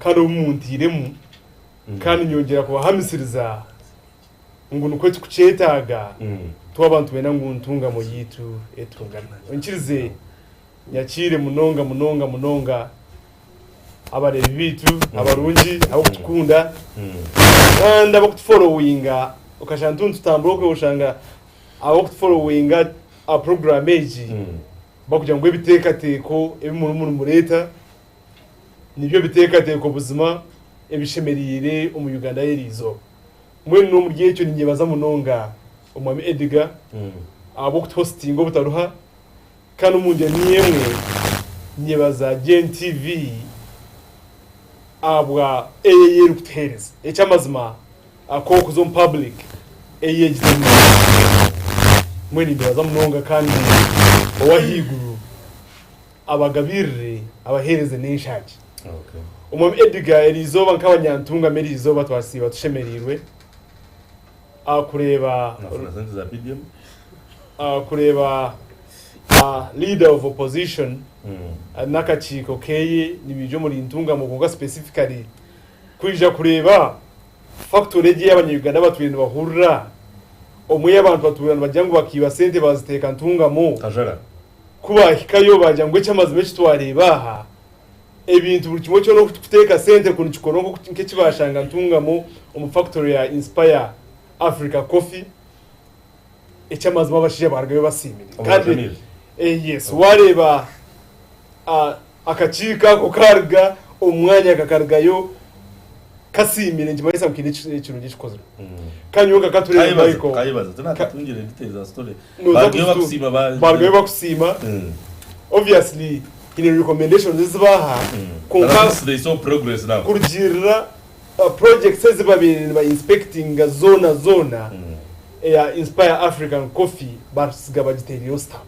Kandi obu muntairemu, kandi nyongyera kubahamisiriza ngu nikwo turikukyetaaga twaba nitwenda ngu ntungamo yaitu etungame. Onyikirize nyakiire munonga munonga munonga abareebi baitu abarungi abarikutukunda kandi abarikutuforowinga okashanga turiyo nitutambura okwe oshanga abarikutuforowinga aha puroguraamu egi barikugira ngu ebiteekateeko ebi murimu nimureeta nibyo biteekateeko buzima ebishemereire omu Uganda y'eriizooba. Mbwenu n'omuri ekyo ninyebaza munonga Omwami Edgar ahabw'okutuhositinga obutaruha kandi omu ngyeri niyo emwe nyebaza Gen TV ahabwa ei ei erikutuheereza. Eky'amazima ak'okuza omu public ei egi teri nungi. Mbwenu nimbebaza munonga kandi ow'ahaiguru abagabirire abaheereze n'enshaagi. Omwami Edgar eriizooba nk'abanyantungamo eriizooba twasiiba tushemereirwe kureeba kureeba Leader of Opposition n'akakiiko keye nibaija omuri Ntungamo kwonka specifically kwija kureeba factory egi ei abanya-Uganda batwire nibahurira omwe ei abantu batuura nibagira ngu bakaiba sente baziteeka Ntungamo. Ku baahikayo baagira ngu eky'amazima eki twareeba aha, ebintu buri kimwe kyona oku turikuteeka sente kunu kikora nk'eki baashanga Ntungamo omu fakitori ya Inspire Africa Coffee, eky'amazima abashaija baarugayo basiimire. Kandi yes, waareeba akakiiko ako kaaruga omu mwanya kakarugayo kasiimire nikimanyisa ngu haine ekirungi ekikozirwe. Kandi nyowe nka Katureebe Michael, Barugayo bakusiima obviously haine recommendations ezi baaha kwonka kurugiirira projects ezi babaire niba inspectinga zoona zoona eya Inspire African Coffee basiga bagitereireho stamp.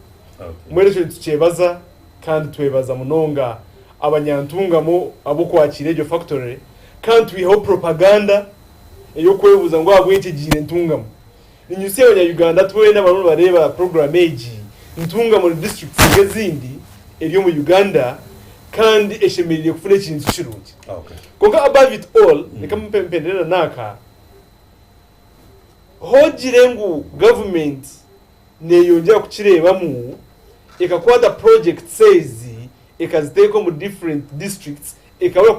Mbwenu ekyo nitukyebaza kandi twebaza munonga abanyantungamo ab'okwakiira egyo factory kandi twihaho propaganda ey'okwebuuza ngu ahabw'enki egiire Ntungamo. Ninyutsya abanya Uganda twena abarimu nibareeba puroguramu egi, Ntungamo ni disiturikiti nk'ezindi eri omu Uganda kandi eshemereire kufuna ekintu kirungi. Kwonka above it all, reka mpendere na n'aka, hogire ngu gavumenti neyongyera kukireebamu ekakwata projects ezi ekaziteeka omu different districts ekabura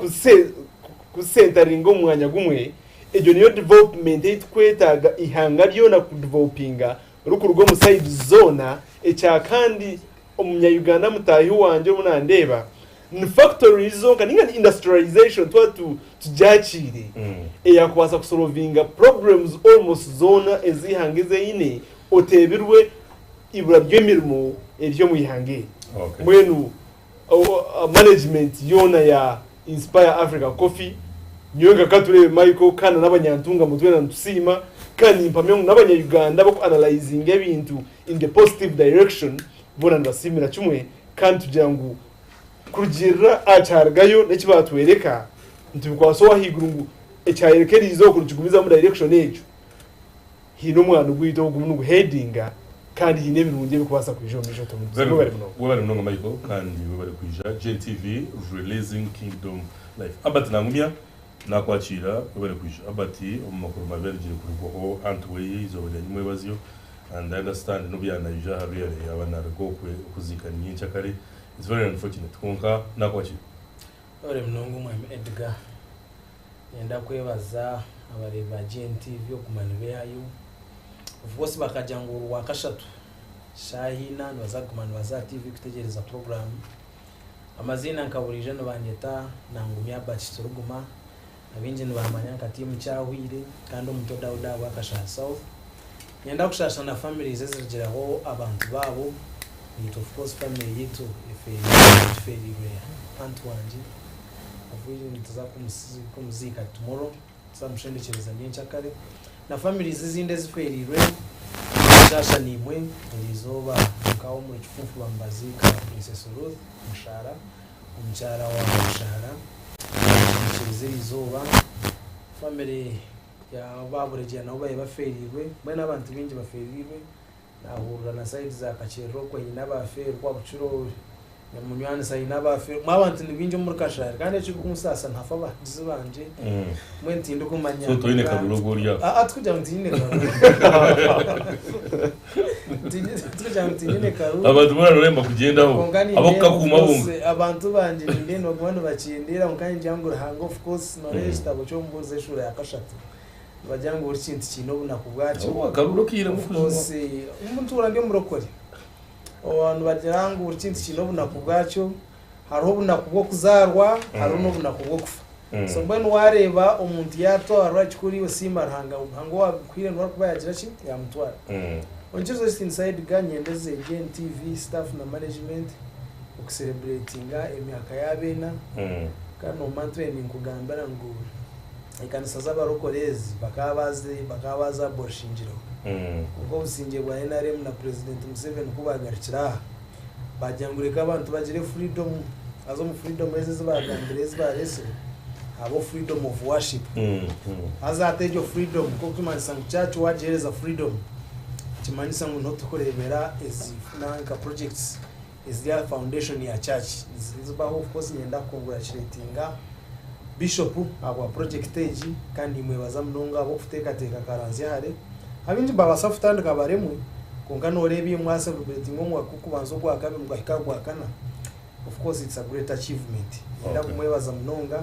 kuzisentaringa omu mwanya gumwe, Egyo niyo development ei tukwetaaga eihanga ryona ku developinga rikuruga omu sides zoona, ekya kandi omunya Uganda mutaahi wangye orimu nandeeba ni factories zonka ninga ni industrialization twaba tugyakiire eyakubaasa kusolovinga problems almost zoona ez'eihanga ezi eine oteebirwe ibura ry'emirimo eri omu ihanga eri. Mbwenu management yoona ya Inspire Africa Coffee, nyowe nka Katureebe Michael kandi n'abanyantungamo twena nitusiima kandi nimpamya ngu n'abanya Uganda abaku analyzinga ebintu in the positive direction boona nibasiimira kimwe kandi tugira ngu kurugiirira aha kyarugayo n'eki baatworeka nitubikwasa ow'ahaiguru ngu ekyayoreka eriizooba ku nikigumizamu direction egyo. Haine omwani gwaitu ogumu niguheadinga kandi haine ebirungi ebirikubaasa kwija omu maisho Very Webale good. munonga. Webale munonga Michael kandi webale kwija GNTV releasing kingdom life. Albert Nangumya nakwakiira webale kwija. Albert omu makuru mabi arugire kurugwaho aunt weye eizooba rya nyimwebazyo and I understand nobu yanaija aha really yaba naruga okwe okuziika ni nyenkyakare it's very unfortunate kwonka nakwakiira. Webale munonga Omwami Edgar. Niinyenda kwebaza abareebi ba GNTV okuguma nibeehayo. Of course bakagira ngu orwakashatu shaaha ina nibaza kuguma nibaza aha TV kutegyereza puroguraamu. Amaziina nka buriijo nibanyeta Nangumya Albert Turiguma. Abaingi nibamanya nka tiimu Kyahwire kandi omuto Daudi ahabwa Kashaha South. Niinyenda kushaasha na families ezirugiraho abantu baabo. Naitwe of course family yaitu tufeereirwe aunt wangye. Obwire nituza kumuziika tomorrow, nituza kumushendekyereza nyenkyakare. Na families ezindi ezifeereirwe, nitushasha naimwe eriizooba nka omuri Kifunfu nibaziika Princess Ruth Mushaara, omukyara wa Mushaara, nitushendekyereza eriizooba. Family ya ba Buregeya nabo babaire bafeereirwe, mbwenu abantu baingi bafeereirwe. Naahurira na side za Kakyerere okwo haine abaafeerwa bukiro. Munywanisa aine abaafire mwe abantu ni baingi omuri Kashari kandi ekirikunsaasa nihafa abahagizi bangye mbwenu tindikumanya So toine karuru ogu ori aho? Aa tikugira ngu tinyine karuru tikugira ngu tinyine karuru Abantu boona noremba kugyendaho Kwonka nindeeba ab'okukakuuma of bonka. course abantu bangye nindeeba nibaguma nibakindiira kwonka ningira ngu Ruhanga of course noreeba ekitabo ky'omubuurizi eshuura ya kashatu nibagira ngu buri kintu kiine obunaku bwakyo Akaruru okiiremu of kujunwa. course ntuura ndi omurokore Nibagira ngu buri kintu kiine obunaku bwakyo. Hariho obunaku bw'okuzaarwa, hariho n'obunaku bw'okufa. So mbwenu waareeba omuntu yaatwarwa, ekikuru iwe siima Ruhanga. Ruhanga owaakuhaire niwe arikuba yaagira ki? Yaamutwara. Onkirize ekitiinisa Edgar, nyendeze GNTV staff na management okuserebureetinga emyaka yaabo ena. Kandi noomanya ntwire ninkugambira ngu ekanisa z'abarokore ezi bakaba baazaborishingireho. Kwonka obusingye bwa nrm na Purezidenti Museveni ku baagarukire aha, baagira ngu reka abantu bagire freedom, haza omu freedom ezi ezi baagambire ezi baareetsire, haabaho freedom of worship. Haza hati egyo freedom nk'oku kimanyisa ngu church waagiheereza freedom, nikimanyisa ngu niho turikureebera ezi nanka projects eziri aha foundation ya church nizibaho. Of course niinyenda kukongurachuratinga Bishop ahabwa project egi kandi nimwebaza munonga ahabw'okuteekateeka akaranzya hare. Abaingi nibabaasa kutandika baremwe kwonka nooreeba imwe mwasereburetinga omwaka gw'okubanza ogwakabiri mukahika aha gwakana, of course it's a great achievement. Niinyenda kumwebaza munonga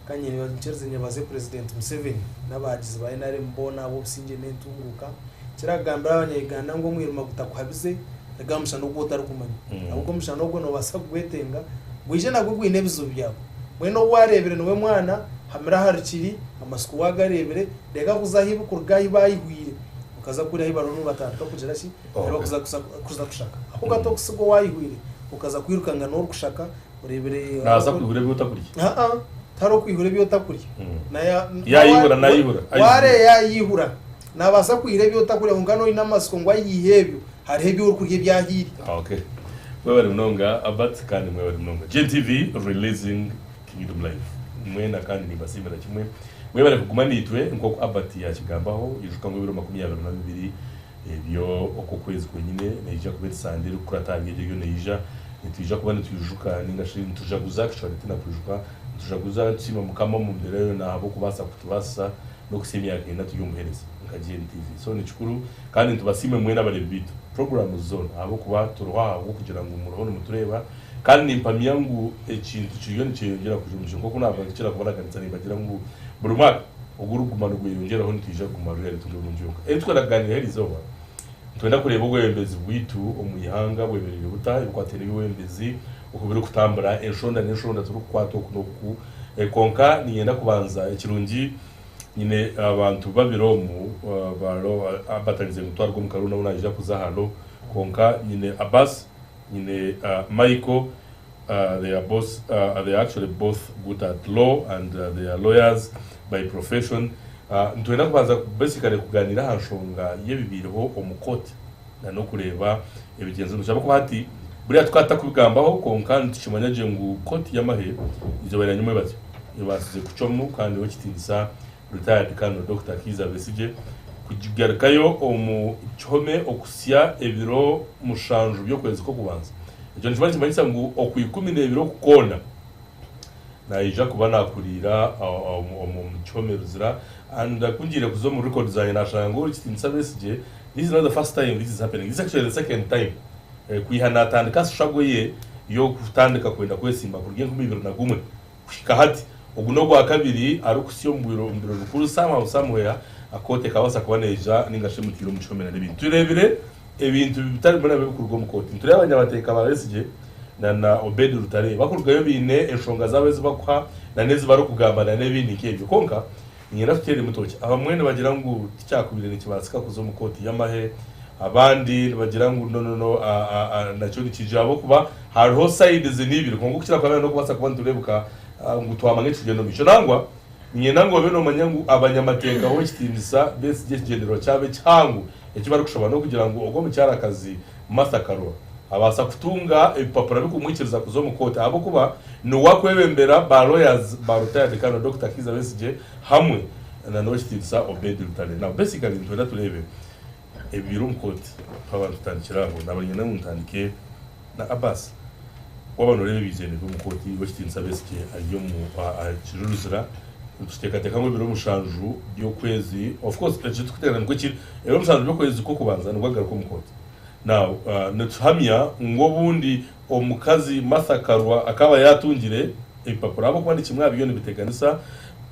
kandi nyikirize nyebaze President Museveni n'abahagizi ba nrm boona ahabw'obusingye n'entunguuka. Kirakugambira abanya-Uganda ngu omwirima gutakuhabize, ruga aha mushana ogu otarikumanya. Ahabw'okuba omushana ogwo noobaasa kugwetenga gwije nagwo gwine ebizibu byagwo. Mbwenu ou waareebire niwe mwana, hamira aha rukiri, amatsiko waagareebire, reka kuza ahu kuruga ahu baayihwire okaza kuriya ahu bariho nibatandika kugira ki? Ahu barikuza kuza kushaka. Ahabw'okuba tokusiga owaayihwire okaza kwirukanga n'orikushaka oreebire. Naaza kwihura ebi otakurya. Aa, tihariho kwihura ebi otakurya. Yaayihura, naayihura. Waareeba yaayihura, naabaasa kwihura ebi otakurya kwonka noine amatsiko ngu ayihe ebyo, hariho ebi orikurya ebyahiire. Okay. Mwebare munonga Albert kandi mwebare munonga GNTV releasing Kingdom Life. Mwena kandi nimbasiimira kimwe. Mwebare kuguma naitwe nk'oku Albert yaakigambaho. Ijuka ngu ebiro 22 ebyo okwo kwezi kwenyine neija kuba eri Sande erikukurata ahari egyo eriyo neija. Nitwija kuba nitwijuka ninga shi nitujaguza actually ti na kwijuka, nitujaguza nitusiima Mukama omu mbeera yoona ahabw'okubaasa kutubaasisa n'okuhitsya emyaka ena turi omu buheereza nka GNTV. So ni kikuru kandi nitubasiima mwena abareebi baitu puroguraamu zoona ahabw'okuba turiho ahabw'okugira ngu muriho nimutureeba kandi nimpamya ngu ekintu kiriyo nikyeyongyera kuja omu maisho. Nk'oku naabakira kubaraganisa nimbagira ngu buri mwaka ogurikuguma nigweyongyeraho nitwija kuguma ruri turi omu nju yonka. Ebi turikwenda kugaaniiraho eriizooba, nitwenda kureeba obwebembezi bwaitu omu ihanga bwemereire buta, ebikwataine n'eby'obwebembezi oku birikutambura, enshonda n'enshonda turikukwata oku n'oku. Kwonka niinyenda kubanza ekirungi nyine abantu babiri omu abatarize ngu twaruga omu karuru nabo naija kuza aha law kwonka nyine Abbas nyine Michael they are both they are actually both good at law and they are lawyers by profession nitwenda kubanza basically kuganiira aha nshonga y'ebibaireho omu court na n'okureeba ebigyenzi omu ahabw'okuba hati buriya tukaba tutakubigambaho kwonka nitukimanya gye ngu kooti y'amahe eizooba rya nyomwebazo ebaasize kucwamu kandi ow'ekitiinisa Retired Colonel Dokita Kiiza Besigye kugarukayo omu kihome okuhitsya ebiro mushanju by'okwezi kw'okubanza. Ekyo nikiba nikimanyisa ngu Okwikumineebiri oku kwona naija kuba naakuriira omu kihome Luzira. And ku ngiire kuza omu records zangye naashanga ngu Ow'ekitiinisa Besigye this is not the first time this is happening, this is actually the second time kwiha naatandika struggle ye y'okutandika kwenda kwesimba kuruga 2001 kuhika hati. Ogu n'ogwakabiri arikuhitsya omu biro bikuru somehow somewhere kooti ekabaasa kuba neija ninga shi emutwire omu kihome n'ebindi. Tureebire ebintu bitari bimwe na bimwe ebirikuruga omu kooti. Nitureeba abanyabateeka ba Besigye na na Obed Lutale bakurugayo baine enshonga zaabo ezi bakuha na n'ezi barikugamba na n'ebindi nk'ebyo. Kwonka niinyenda tuteeremu toki. Abamwe nibagira ngu tikyakubaire nikibaasika kuza omu kooti y'amahe, abandi nibagira ngu no no no nakyo nikiija ahabw'okuba hariho sides n'ibiri. Kwonka okukira kuhamya n'okubaasa kuba nitureebeka ngu twamanya ekirikugenda omu maisho. Nangwa niinyenda ngu obe noomanya ngu abanyamateeka b'ekitiinisa Besigye ekigyendererwa kyabo ekihango eki barikushaba n'okugira ngu ogwo omukyarakazi Martha Karua abaasa kutunga ebipapura birikumwikiriza kuza omu kooti ahabw'okuba niwe akwebembera ba lawyers ba retired Colonel Dokita Kiiza Besigye hamwe na n'owekitiinisa Obed Lutale. Now basically nitwenda tureebe ebiri omu kooti twaba nitutandikira aho. Naba niinyenda ngu ntandike na Abbas. Waaba nooreeba ebiizire nibyo omu kooti, Ow'ekitiinisa Besigye ari omu aha kijuruzira, nituteekateeka ngu ebiro mushanju by'okwezi, of course eki turikuteekateeka nikwo kiri, ebiro mushanju by'okwezi kw'okubanza nibwo agaruka omu kooti. Now nituhamya ngu obundi omukazi Martha Karua akaaba yaatungire ebipapura ahabw'okuba ni kimwe aha biriyo nibiteganisa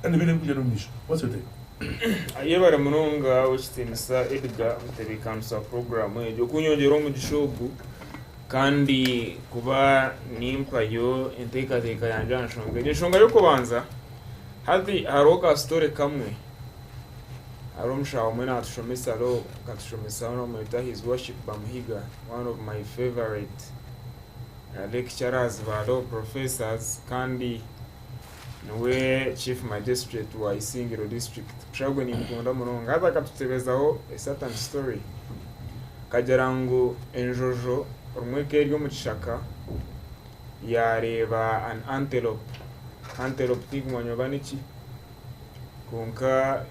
kandi biine kugyenda omu maisho. What's your take? Yebare munonga Ow'ekitiinisa Edgar omutebeekanisa wa puroguraamu egi okunyongyera omugisha ogu. Kandi kuba nimpayo enteekateeka yangye aha nshonga egi. Enshonga y'okubanza, hati hariho ka story kamwe, hariho omushaho omwe naatushomesa law, akatushomesa bamweta his worship Bamuhiga, one of my favourite lecturers ba law professors kandi niwe chief magistrate wa Isingiro district. Omushaho ogwo nimukunda munonga. Haza akatutebezaho a certain story. Akagira ngu enjojo rimwe ekaba eri omu kishaka yaareeba an antelope. Antelope tinkumanya oba niki kwonka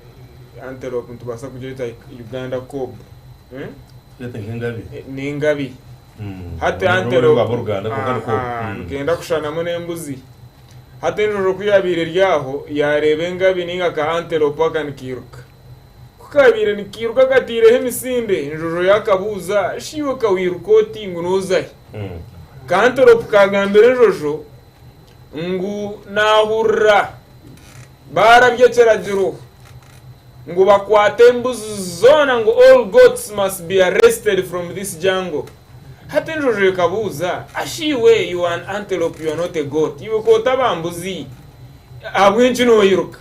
antelope nitubaasa kugyeta Uganda kob. Tugyete nk'engabi. N'engabi. Hati antelope nikenda kushushanamu n'embuzi. Hati enjojo ku yaabaire eri aho yaareeba engabi nainga ka antelope aka nikairuka. Ku kaabaire nikairuka kataireho emisinde, enjojo yaakabuuza, Shi iwe ka wairuka oti ngu nooza hi? Ka antelope kaagambira enjojo ngu naahurira baarabya ekiragiro ngu bakwate embuzi zoona ngu all goats must be arrested from this jungle. Hati enjojo ekabuuza, Ashi iwe you are an antelope you are not a goat, iwe ku otaba mbuzi ahabw'enki noiruka?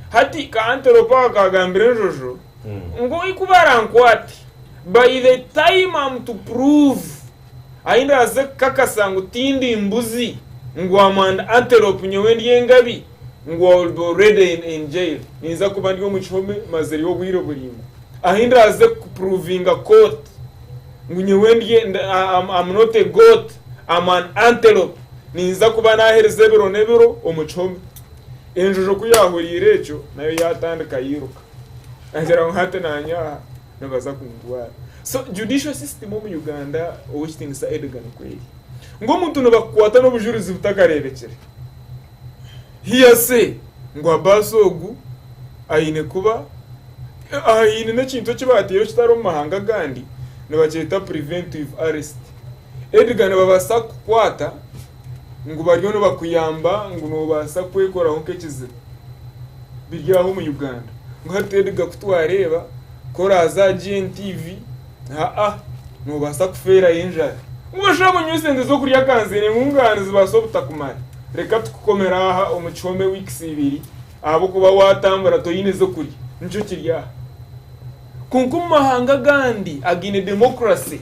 Hati ka antelope ako kagambira enjojo ngu oi ku barankwate by the time am to prove ahi ndaaze kukakasa ngu tindi mbuzi ngu am an antelope nyowe ndi engabi ngu I will be already in, in jail ninza kuba ndi omu kihome mazireyo obwire buraingwa ahi ndaaze kuprovinga court ngu nyowe ndi am, am not a goat am an antelope ninza kuba naaherize ebiro n'ebiro omu kihome. Enjojo ku yaahuriire ekyo, nayo yaatandika yairuka. Agira ngu hati naanye aha nibaza kuntwara. So judicial system omu Uganda Ow'ekitiinisa Edgar nikwo eri. Ngu omuntu nibakukwata n'obujurizi butakareebekire. Hearsay ngu Abaasi ogu aine kuba haine n'ekintu eki baataireho kitari omu mahanga agandi nibakyeta preventive arrest. Edgar nibabaasa kukukwata ngu bariyo nibakuyamba ngu nobaasa kwekoraho nk'ekizibu biri aho omu Uganda ngu hati Edgar ku twareeba ku oraaze aha GNTV haa nobaasa kufeerayo enjara ngu oshabe onywe esente z'okurya kanzire ngu ngaha nizibaasa obutakumara reka tukukomere aha omu kihome weeks ibiri ahabw'okuba waatambura toine z'okurya nikyo kiri aha. Kwonka omu mahanga agandi againe democracy,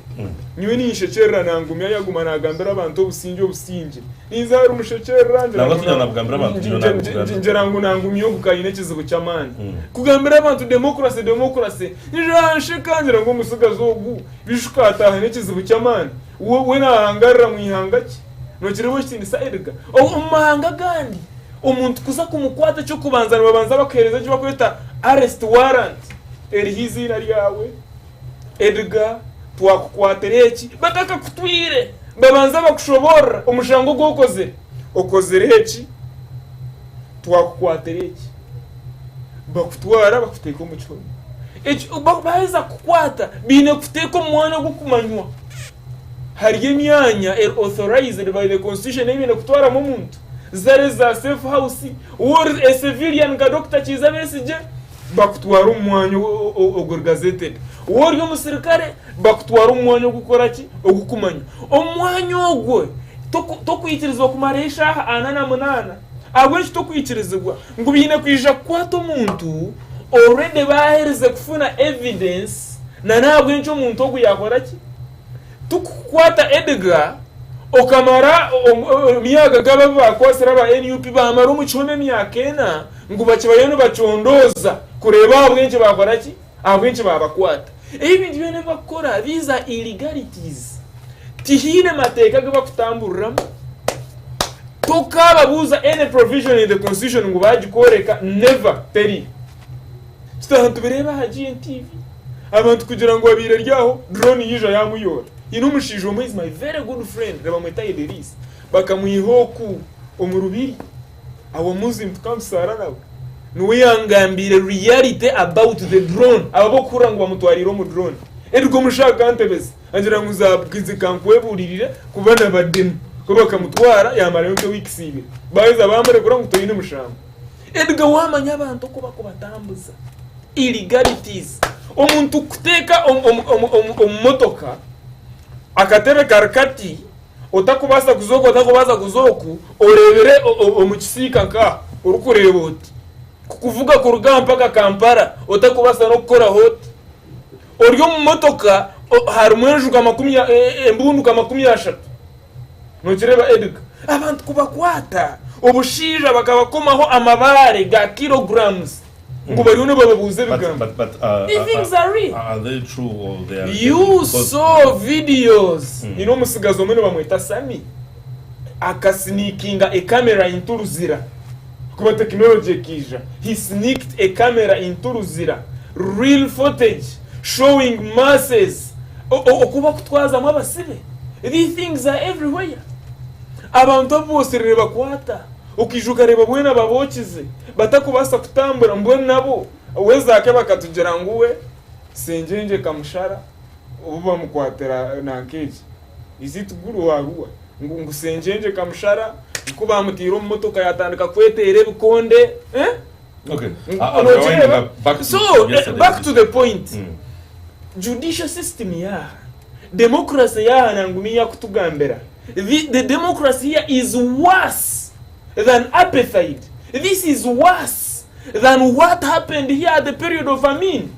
nyowe ninshekyerera nangumya yaguma nagambira abantu obusingye obusingye. Ninza ahari mushekyerera ngira Nangwa ngu tugira nabugambira abantu ngira nabugambira. ngira ngu nangumya ogu kayine ekizibu ky'amaani. Kugambira abantu democracy democracy, nja nsheka ngira ngu omutsigazi ogu bishuka ataaha n'ekizibu ky'amaani. We we nahangarira mu ihanga ki? Nokireeba ekitiinisa Edgar? Omu mahanga agandi omuntu kuza kumukwata eky'okubanza nibabanza bakuheereza eki barikweta arrest warrant eriho eiziina ryawe, Edgar twakukwatira eki, batakakutwire babanza bakushoboorora omushango ogu okozire, okozire eki, twakukwatira eki, bakutwara bakuteeka omu kihome. Eki baaheza kukukwata baine kukuteeka omu mwanya ogurikumanywa. Hariyo emyanya eri authorized by the constitution ei baine kutwaramu omuntu. Zari eza safe house, waaba ori a civilian nka Dokita Kiiza Besigye, bakutwara omu mwanya oguri gazetted. Waaba ori omusirikare, bakutwara omu mwanya ogurikukora ki? Ogurikumanywa. Omwanya ogwo tokwikirizibwa kumarayo eshaaha ana na munaana. Ahabw'enki tokwikirizibwa? Ngu baine kwija kukwata omuntu already baaherize kufuna evidence na n'ahabw'enki omuntu ogu yaakora ki? Tikukukwata Edgar okamara emyaka nk'abo abu baakwatsire aba NUP baamara omu kihome emyaka ena ngu bakibariyo nibacondooza kureeba ahabw'enki baakora ki? Ahabw'enki baabakwata. Ebi ebintu byona ebi barikukora these are illegalities. Tihaine mateeka agu bakutamburiramu. Tokaababuuza any provision in the constitution ngu baagikworeka never teriyo. Tutaha nitubireeba aha GNTV abantu kugira ngu abaire ari aho drone yaija yamuyoora. Haine omushaija omwe is my very good friend nibamweta Edelise. Bakamwiha oku omu rubiri our Muslim tukamusaara nawe niwe yangambiire reality about the drone aba abokuhurira ngu bamutwariire omu drone Edgar omushaho akantebeza angira ngu nze kankwebuuririre kuba nabademu ku bakamutwara yamarayo nka weeks ibiri baheza bamurekura ngu toine mushango Edgar wamanya abantu oku bakubatambuza illegalities omuntu kukuteeka omu motoka akatebe kari kati Otakubaasa kuza oku, otakubaasa kuza oku, oreebere omu kisiika nk'aha, orikureeba oti. Kukuvuga kuruga aha mpaka Kampala, otakubaasa n'okukoraho oti. Ori omu motoka, harimu enju nka makumi, embundu nka 30. Nokireeba Edgar? Abantu kubakwata obushaija bakabakomaho amabaare ga kilograms. Ngu bariyo nibababuuza ebigambo. These things are real. Are they true or they are You saw videos. Nyine omutsigazi omwe nibamweta Sammy akasneakinga a camera into Luzira kuba technology ekaija he sneaked a camera into Luzira real footage showing masses oku bakutwazamu abasibe. These things are everywhere. Abantu abu bosire nibakwata. Okaija okareeba boona babookize batakubaasa kutambura mbwenu nabo we Zaake bakatugira ngu we Sengyengye Kamushara obu bamukwatira nanka egi is it Gulu or Arua ngu Sengyengye Kamushara ku bamutaire omu motoka yatandika kweteera ebikonde eh? Okay. Nokireeba? So back to the point judicial system yaaha democracy yaaha nanguma eyakutugambira The, the democracy here is worse than apartheid. This is worse than what happened here at the period of Amin.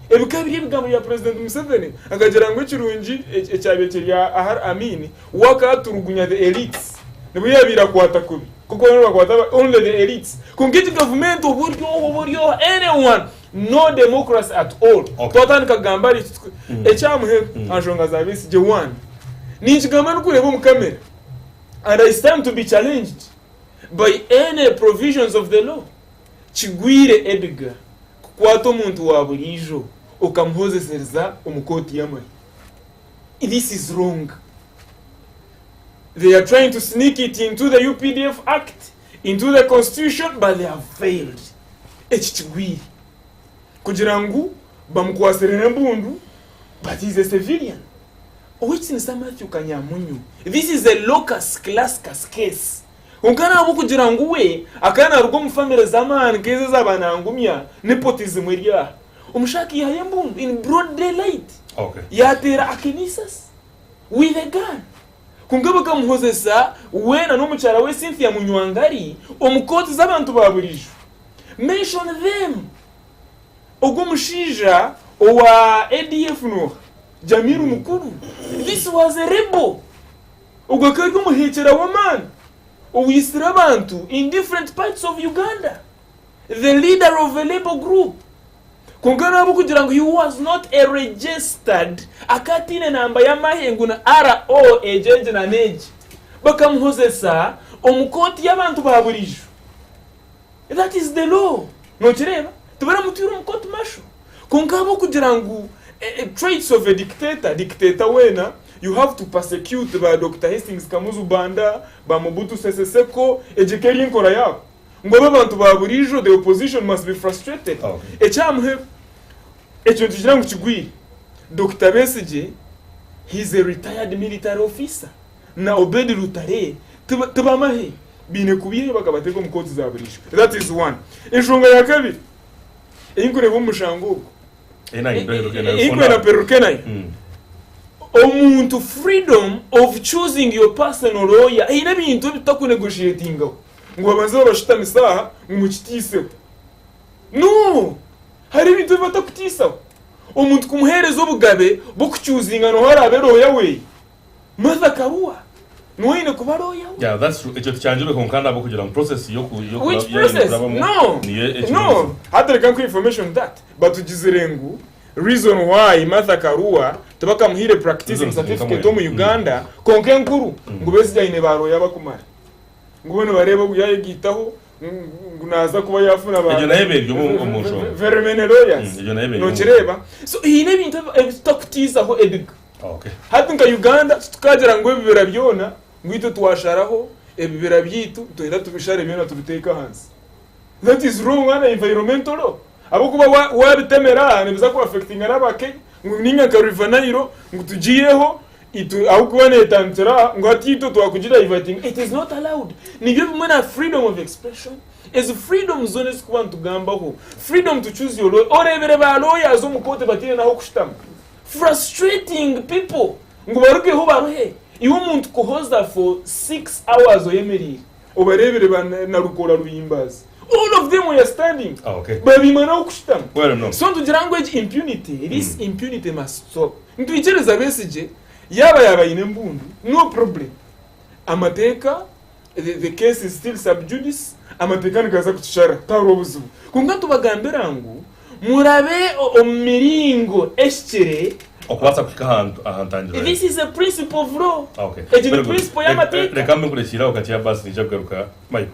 Ebi ka biri ebigambo bya President Museveni akagira ngu ekirungi ekyabaire kiri ahari Amin we akaturugunya the elites nibwo yabaire akwata kubi kuko boona nibakwata only the elites kwonka egi gavumenti oba ori oha oba ori oha anyone no democracy at all. Okay. Twatandika kugamba ari ekyamuheru aha nshonga za Besigye one Ninkigamba ndikureeba omu kamera and I stand to be challenged by any provisions of the law. Kigwire Edgar kukwata omuntu wa buriijo okamuhozesereza omu kooti y'amahe. This is wrong. They are trying to sneak it into the UPDF Act, into the constitution, but they have failed. Eki kigwire kugira ngu bamukwasire n'embundu but he is a civilian. Ow'ekitinisa Mathew Kanyamunyu, this is a locus classicus case. Kwonka n'ahabw'okugira ngu we akaba naaruga omu famire z'amaani nk'ezo eza Banangumya, nepotism eri aha. Omushaija akaihayo embundu in broad daylight Okay. yaateera Akenisasi with a gun. Kwonka bakamuhozesa we na n'omukyara we Cynthia Munywangari omu kooti z'abantu ba buriijo. Mention them. Ogwo omushaija owa ADF noha? Jamiru Mukulu. This was a rebel. Ogwo akaba ari omuheekyera w'amaani owaitsire abantu in different parts of Uganda. The leader of a rebel group. Kwonka n'ahabw'okugira ngu he was not a registered, akaba ataine namba y'amahe ngu ni RO egi egi na n'egi, bakamuhozesa omu kooti y'abantu ba buriijo. That is the law. Nokireeba? Tibaramutwire omu court martial. Kwonka ahabw'okugira ngu traits of a dictator, dictator weena, you have to persecute ba Dokita Hastings Kamuzu Banda, ba Mobutu Sese Seko, egyo ekaba eri enkora yaabo. Ngu abo abantu ba buriijo, the opposition must be frustrated. Okay. Ekyamuheru, ekyo nitugira ngu kigwire. Dokita Besigye, he is a retired military officer. Na Obed Lutale ti bamahe baine kubiihayo bakabateeka omu kooti za buriijo. That is one. Enshonga ya kabiri ei nkureeba omu mushango ogu, ei nkwenda mpereruke nayo, omuntu freedom of choosing your personal lawyer, haine ebintu ebi tutakunegotiatingaho ngu babanze babashutamise aha ngu mukitiiseho. No! Hariho ebintu ebi batakutiisaho. Omuntu kumuheereza obugabe bw'okucuuzinga n'ohu araabe lawyer we. Martha Karua niwe aine kuba lawyer we. Yeah, that's true. Ekyo tikyangirwe kwonka ahabw'okugira ngu process y'oku y'oku Which yaaba eine process? kurabamu No! niyo ekiri No! kuzibu. Hati reka nkuhe information that batugizire ngu reason why Martha Karua tibakamuhaire practicing Reason certificate omu nkamwe. Uganda kwonka enkuru ngu Besigye aine ba lawyer bakumara. Ngu bo nibareeba ogu yayegaitaho ngu naaza kuba yaafuna ba Egyo nayo eba eri omu nshonga. very many lawyers. Egyo nayo eba eri omu Nokireeba? So haine ebintu ebi tutakutiizaho Edgar. Okay. Hati nka Uganda titukagira ngu ebibira byona Ngu itwe twasharaho ebibira byaitu nitwenda tubishare byona tubiteeke ahansi. That is wrong under environmental law. Ahabw'okuba wa wabitemera aha nibiza ku affectinga n'aba Kenya ngu ninga nka River Nile ngu tugiiheho itwe ahabw'okuba netandikira aha ngu hati itwe twakugi divertinga it is not allowed. Nibyo bimwe na freedom of expression. Ezi freedom zoona ezitukuba nitugambaho, freedom to choose your lawyer, oreebire ba lawyers omu kooti bataine n'ah'okushutama? Frustrating people ngu barugeho baruhe. Iwe omuntu kuhoza for 6 hours oyemereire obareebire ba Nalukoola Ruhimbazi all of them were standing Ah, okay. babiima n'ahokushutama. Well, no. So nitugira ngu egi impunity, this impunity must stop. Nitwikiriza Besigye yaaba yaaba aine embundu no problem. Amateeka the case is still sub judice, amateeka nigaza kutushara tihariho obuzibu. Kwonka nitubagambira ngu murabe omu miringo ehikire. Okubaasa kuhika ahantu aha ntangiriro This is a principle of law. Ah, okay. Egi ni Very good. principle y'amateeka. Reka mbe nkurekiire aho kakye Abbas niija kugaruka. Michael,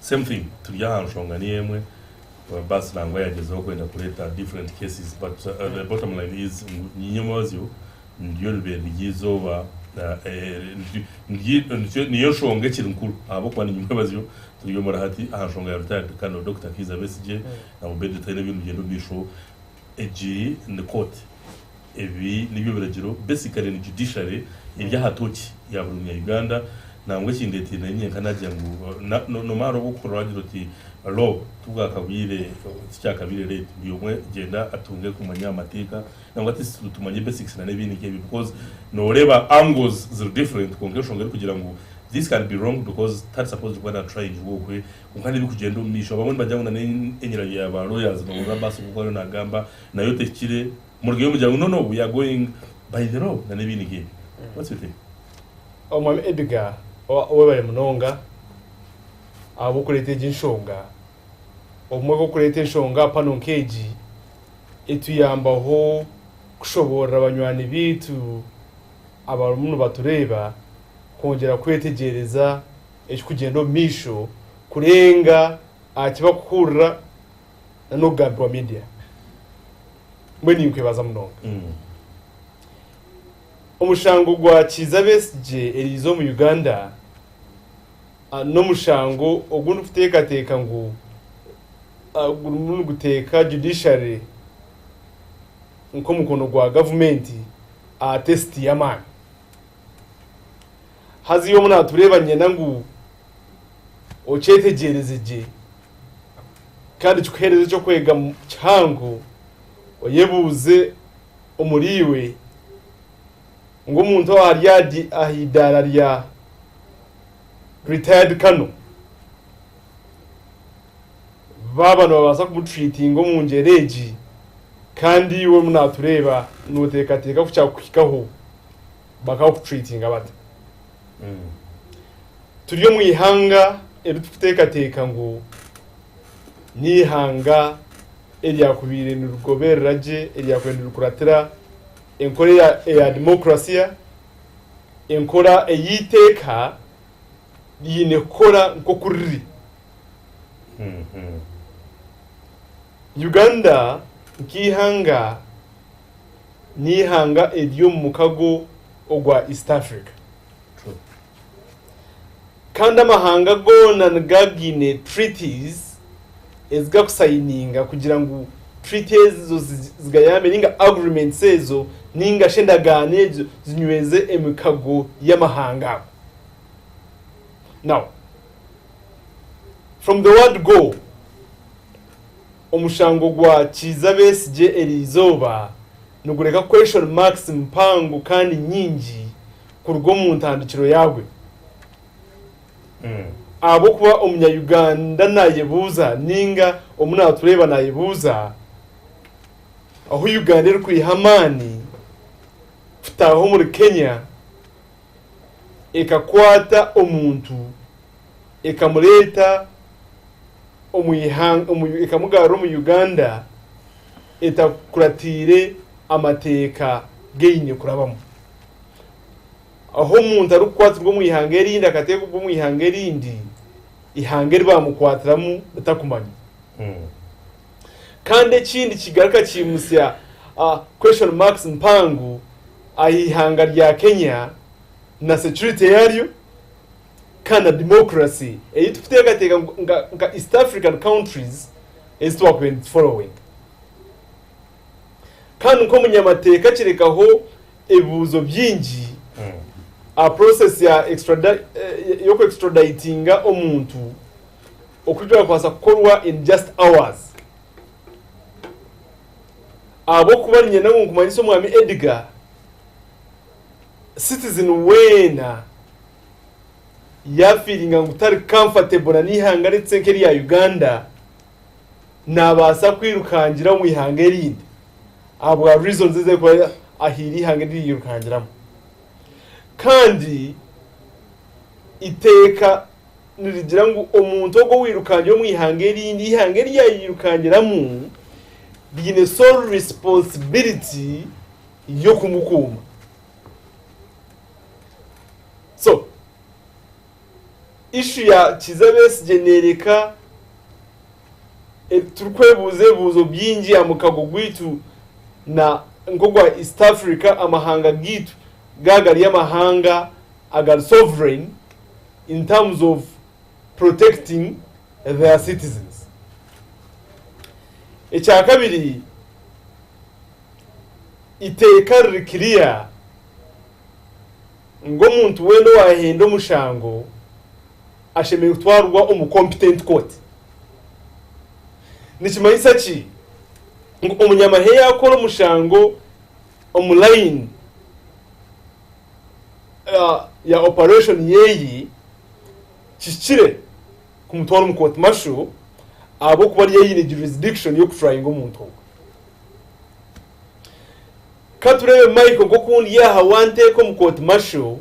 same thing, turi aha nshonga niyo emwe. Abbas nangwa yagyezaho kwenda kureeta different cases but the bottom line is ngu niinyomwazyo Niryo ribaire ry'eizooba, niyo nshonga ekiri nkuru ahabw'okuba niinywe mwebazyo turi omuri hati aha nshonga ya retired Colonel Dokita Kiiza Besigye na Obeid Taine ebiriyo nibigyenda omu maisho. Egi ni kooti, ebi nibyo biragiro basically ni judiciary eri aha tooki ya buri munya Uganda. Nangwa ekindeteire nainye nka nagira ngu nomara hariho obu orikuhurira wagira oti law tibwakabaire tikyakabaire late buri omwe gyenda atunge kumanya amateeka. Nangwa at least tumanye basics na n'ebindi nk'ebyo because noreeba angles ziri different kwonka enshonga erikugira ngu this can be wrong because tari supposed kuba na tryingibwa okwe kwonka n'ebikugyenda omu maisho abamwe nibagira ngu na n'enyiraryo ya ba lawyers nohurira Abbas nk'oku ariyo nagamba nayo tehikire murugeyo mugira ngu no no we are going by the law na n'ebindi nk'ebyo what's your take? Omwami Edgar webare munonga ahabw'okureeta egi enshonga. Obumwe bw'okureeta enshonga pano nk'egi etuyambaho kushoboorora banywani baitu abarimu nibatureeba kwongyera kwetegyereza ekirikugyenda omu maisho kurenga aha ki barikuhurira n'okugambirwa media. Mbwenu ninkwebaza munonga. Omushango gwa Kiiza Besigye eriiza omu Uganda n'omushango ogu ndikuteekateeka ngu gurimu niguteeka judiciary nk'omukono gwa gavumenti aha tesiti y'amaani. Haza iwe omu naatureeba niinyenda ngu okyetegyereze gye kandi kikuheereze eky'okwega kihango, oyebuuze omuriiwe ngu omuntu ari aha idaara rya retired colonel baaba nibabaasa kumutreatinga omu ngyera egi kandi iwe orimu naatureeba nooteekateeka ku kyakuhikaho bakakutreatinga bata? Turi omu ihanga eri turikuteekateeka ngu n'eihanga eryakubaire nirigoberera gye, eryakubaire nirikuratira enkora eya demokurasiya, enkora ey'eiteeka riine kukora nk'oku riri. Uganda nk'eihanga n'eihanga eriri omu mukago ogwa East Africa. Kandi amahanga goona niga gaine treaties ezi gakusayininga kugira ngu treaty ezo zigayambe ninga agreements ezo ninga shi endagaano ezo zinyweze emikago y'amahanga ago. Now, from the word go, omushango gwa Kiiza Besigye eriizooba nigureka question marks mpango kandi nyingi kuruga omu ntandikiro yaagwe. Ahabw'okuba omunya-Uganda naayebuuza nainga omu naatureeba naayebuuza ahu Uganda erikwiha amaani kutaaha omuri Kenya ekakwata omuntu ekamureeta omu ihanga ekamugarura omu Uganda etakuratiire amateeka g'eine kurabamu. Ahu omuntu arikukwatirwa omu ihanga erindi akateekwa omu ihanga erindi, eihanga eri baamukwatiramu ritakumanywa. Kandi ekindi kigaruka kiimutsya question marks mpango aha ihanga rya Kenya na security yaaryo. Kandi na democracy ei turikuteekateeka ngu nka East African countries ezi twakubaire nitufollowinga. Kandi nk'omunyamateeka kirekaho ebibuuzo bingi aha process ya y'oku extraditinga omuntu oku kirakubaasa kukorwa in just hours. Ahabw'okuba niinyenda ngu nkumanyise Omwami Edgar, citizen weena yaafiiringa ngu tari comfortable na n'eihanga ritse nk'erya Uganda, naabaasa kwirukangira omu ihanga erindi ahabwa reasons ezi arikuba ahaire eihanga eri yairukangiramu. Kandi eiteeka nirigira ngu omuntu ogwo owairukangira omu ihanga erindi, eihanga eri yairukangiramu riine sole responsibility y'okumukuuma. So, issue ya Kiiza Besigye neereka turikwebuuza ebibuuzo bingi aha mukago gwaitu na nk'ogwa East Africa, amahanga gaitu gaaba gari amahanga agari sovereign in terms of protecting their citizens. Ekyakabiri, eiteeka riri clear ngu omuntu weena owaahenda omushango ashemereire kutwarwa omu competent court. Nikimanyisa ki? Ngu omunyamahe yaakora omushango omu line ya operation yeeye, kihikire kumutwara omu court martial ahabw'okuba ariyo aine jurisdiction y'okutrayinga omuntu ogwo. Ka tureebe Michael nk'oku ndi aha wanteeka omu court martial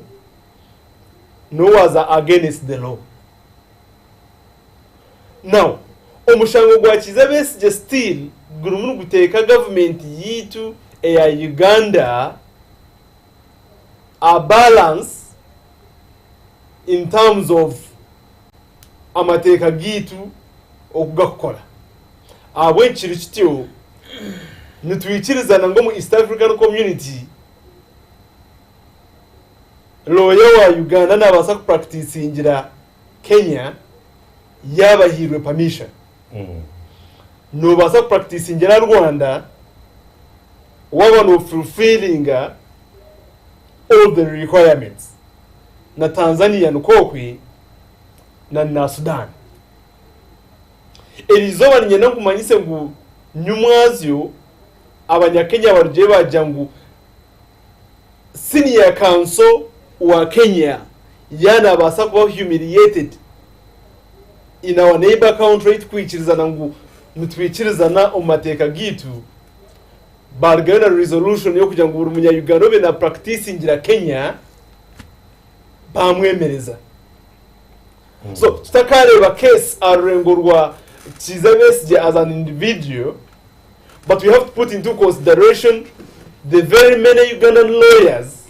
n'owaaza against the law. Now, omushango gwa Kiiza Besigye still gurimu niguteeka gavumenti yaitu eya Uganda a balance in terms of amateeka gaitu oku gakukora. Ahabw'enki kiri kityo? Nitwikirizana ngu omu East African Community, lawyer wa Uganda nabaasa kuprakitisingira Kenya yaaba ahairwe permission. Nobaasa kuprakitisingira Rwanda waaba nofulfilinga all the requirements. Na Tanzania nikwo okwe na Sudan. Eri izooba niinyenda nkumanyise ngu nyumwazyo Abanyakenya barugire baagira ngu Senior Counsel wa Kenya yaaba naabaasa kuba humiliated in our neighbour country ei turikwikirizana ngu nitwikirizana omu mateeka gaitu, baarugayo na resolution y'okugira ngu buri munya Uganda obaire na practicingira Kenya baamwemereza. So tutakareeba case aha rurengo rwa Kiiza Besigye as an individual, but we have to put into consideration the very many Ugandan lawyers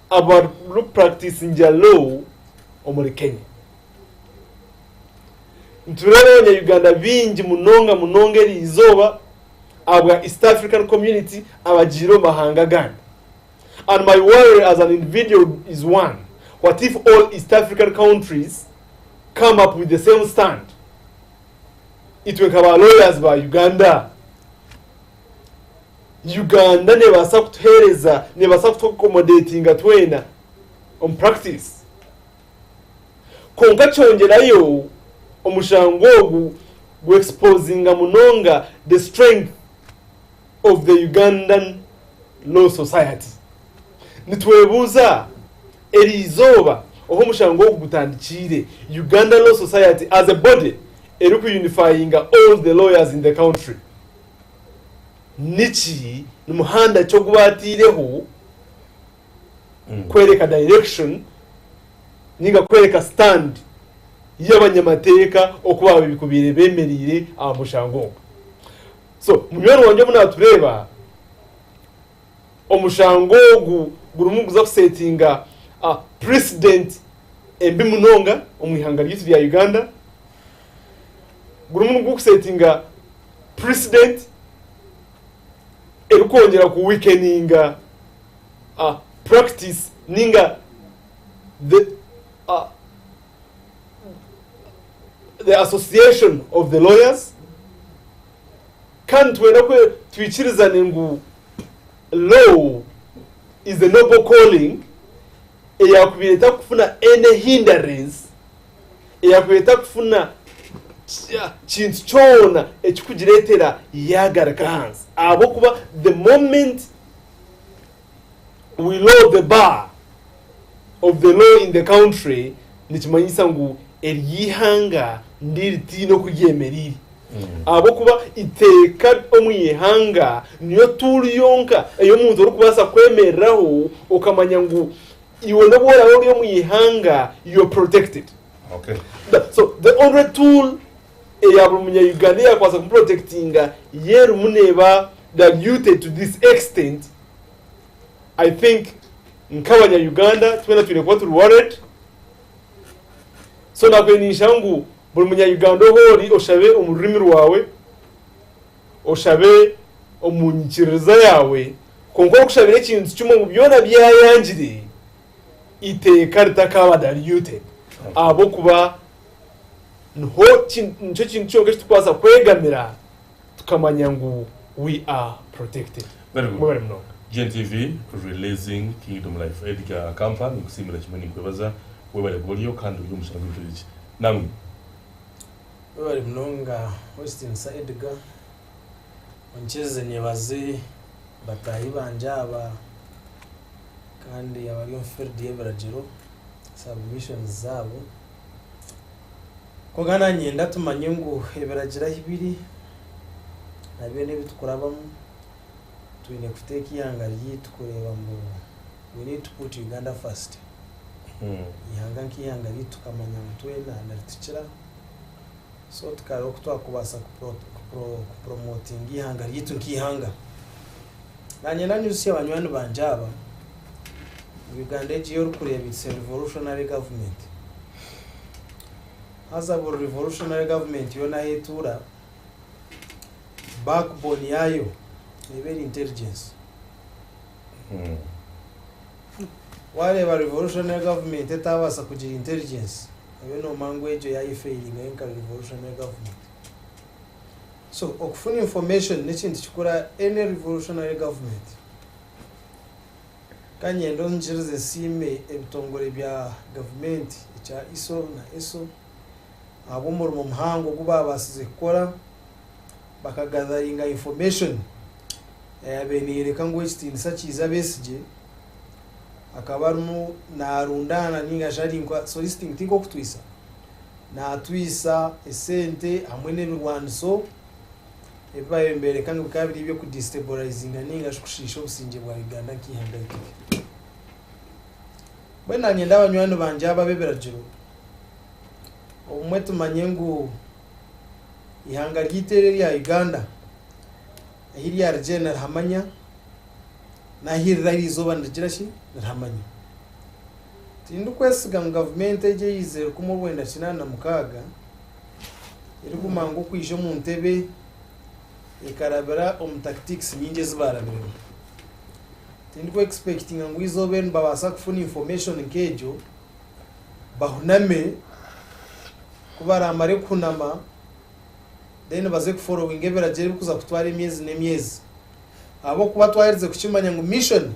abari practicingira law omuri Kenya. Nitureeba abanya-Uganda baingi munonga munonga eri izooba ahabwa East African Community abagiire omu mahanga agandi. And my worry as an individual is one, what if all East African countries come up with the same stand? Itwe nka ba lawyers ba Uganda, Uganda nebaasa kutuheereza, nebaasa kutu accommodatinga twena omu practice. Kwonka kyongyerayo omushango ogu gu exposinga munonga the strength of the Ugandan Law Society. Nitwebuuza, eri izooba ohu omushango ogu gutandikiire, Uganda Law Society as a body eriku unifyinga all the lawyers in the country, niki, ni muhanda ki ogu baataireho kworeka direction ninga kworeka stand y'abanyamateeka oku baabaire bemereire aha mushango ogu? So munywani wangye obu natureeba omushango ogu gurimu niguza kusetinga precedent embi munonga omu ihanga ryaitu rya Uganda, gurimu nigukusetinga precedent erikwongyera ku weakeninga practice ninga the. the association of the lawyers, kandi nitwenda twikirizane ngu law is a noble calling eyakubaire etakufuna any hindrance, eyakubaire etakufuna kintu kyona ekikugireetera yaagaruka ahansi. Ahabw'okuba the moment we lower the bar of the law in the country, nikimanyisa ngu eryo ihanga ndiritiine oku ryemereire. Ahabw'okuba eiteeka omu ihanga niyo tool yonka ei omuntu orikubaasa kwemereraho okamanya ngu iwe n'obu oraabe ori omu ihanga you are protected. Okay. So the only tool eya buri munya Uganda eyakubaasa kumuprotectinga yo erimu neeba diluted to this extent, I think nk'abanya Uganda twena twine kuba turi worried. So nakwenda ngu buri munya Uganda ohu ori oshabe omu rurimi rwawe, oshabe omu nyikiririza yaawe, kwonka orikushabira ekintu kimwe ngu byona byayangire, eiteeka ritakaba diluted. Ahabw'okuba niho nikyo kintu kyonka eki turikubaasa kwegamira tukamanya ngu we are protected. Very good. Mwebare munonga. GNTV releasing Kingdom Life. Edgar Akampa, ninkusiimira kimwe ninkwebaza webare kuba oriyo kandi ori omushana gw'ebitabo eki. Namwe. Webare munonga Westinsa Edgar. Onkyeze nyebaze bataahi bangye aba kandi abari omu field y'ebiragiro submissions zaabo. Kwonka nanyenda tumanye ngu ebiragiro ahu biri nabyo n'ebitukurabamu twine kuteeka eihanga ryaitu kureeba ngu we need to put Uganda first. Eihanga nk'eihanga ryaitu tukamanya ngu twena niritukira so tukareeba oku twakubaasa kupromotinga eihanga ryaitu nk'eihanga. Nanyenda nyijusye banywani bangye aba ngu Uganda egi ei orikureeba it's a revolutionary government. Haza buri revolutionary government yoona ahu etuura, backbone yaayo neeba eri intelligence. Waareeba revolutionary government etaabaasa kugira intelligence, obe noomanya ngu egyo yaayefailinga yo nka revolutionary government. So okufuna information n'ekintu kikuru aha any revolutionary government. Ka nyende ongirize nsiime ebitongore bya gavumenti ekya ISO na ESO ahabw'omurimo muhango ogu baabaasize kukora bakagatheringa information eyaabaire neeyoreka ngu ekitiinisa Kiiza Besigye akaba arimu naarundaana nainga shi ari nka soliciting ti nk'okutwisa, naatwisa esente hamwe n'ebirwaniso ebi baabaire nibeereka ngu bikaba biri eby'okudestabilizinga nainga shi kushiisha obusingye bwa Uganda nk'eihanga riri. Mbwenu naanye ndi banywani bangye aba ab'ebiragiro, obumwe tumanye ngu eihanga ryaitu eri erya Uganda, ahi ryarugire nirihamanya, n'ahu riri aha izooba nirigira ki? Nirihamanya. Tindikwesiga ngu gavumenti egi eyaizire rukumi orwenda kinaana na mukaaga eriguma ngu okwija omu ntebe ekarabira omu tactics nyingi ezi baarabiremu. Tindiku expectinga ngu eizooba eri nibabaasa kufuna information nk'egyo bahuname, ku baraamare kuhunama then baze kuforowinga ebiragiro ebirikuza kutwara emyezi n'emyezi. Ahabw'okuba twaherize kukimanya ngu mission